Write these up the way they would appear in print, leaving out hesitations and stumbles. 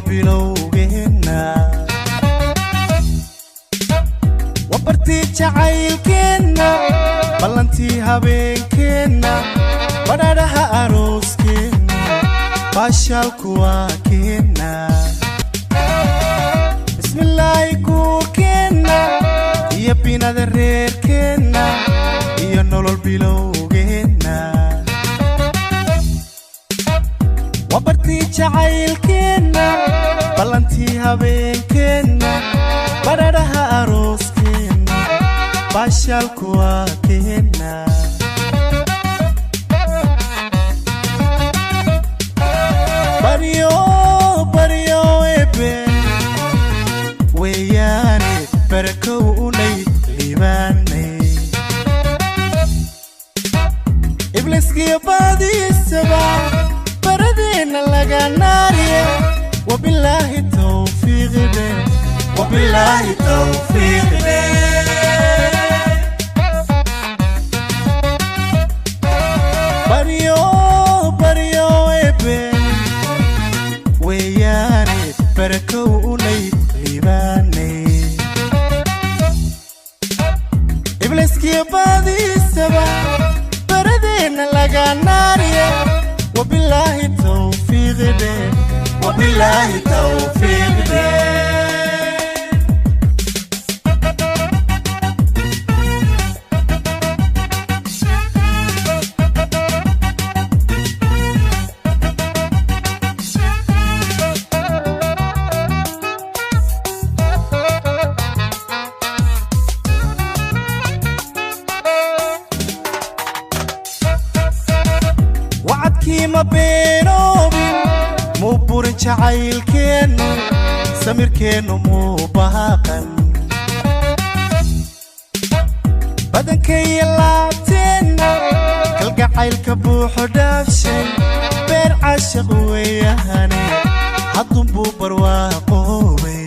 Bilowgeenna wabartii jacaylkeenna, ballantii habeenkeenna, badhadhaha arooskeenna, baashaalku waa keenna. Bismillaahi guurkeenna iyo binada reerkeenna iyo nolol bilowgeenna. Wabartii jacaylkeenna, ballantii habeenkeenna, badhadhaha arooskeenna, baashaalku waa keenna. Baryo baryo ebe weeyaane, barakow unay liibaanay. Ibliiskiyo baadiisaba baradeenna laga naariye. Wabilaahi tawfiiqide, wabilaahi tawfiiqide. Baryo baryo ebe weeyaane, barakow unay liibaanay. Ibliiskiyo baadiisaba baradeenna laga naariye. Wabilaahi tawfiiqide, wabilaahi tawfiiqide. Wacadkii ma beenoobin, muu burin jacaylkeennu, samirkeennu muu baaqan. Badankaiyo laabteenna kalgacaylka buuxo dhaafshay, beer caashaq weeyahane, haddunbuu barwaaqoobay.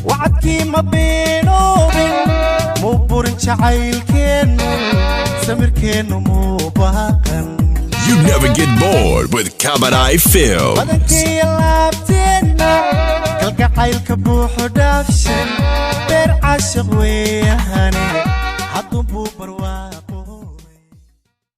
Wacadkii ma beenoobin, muu burin jacaylkeennu, samirkeennu muu baaqan. You never get bored with Kabadai Films. Badankaiyo laabteenna kalgacaylka buuxo dhaafshay, beer caashaq weeyahane, haddunbuu barwaa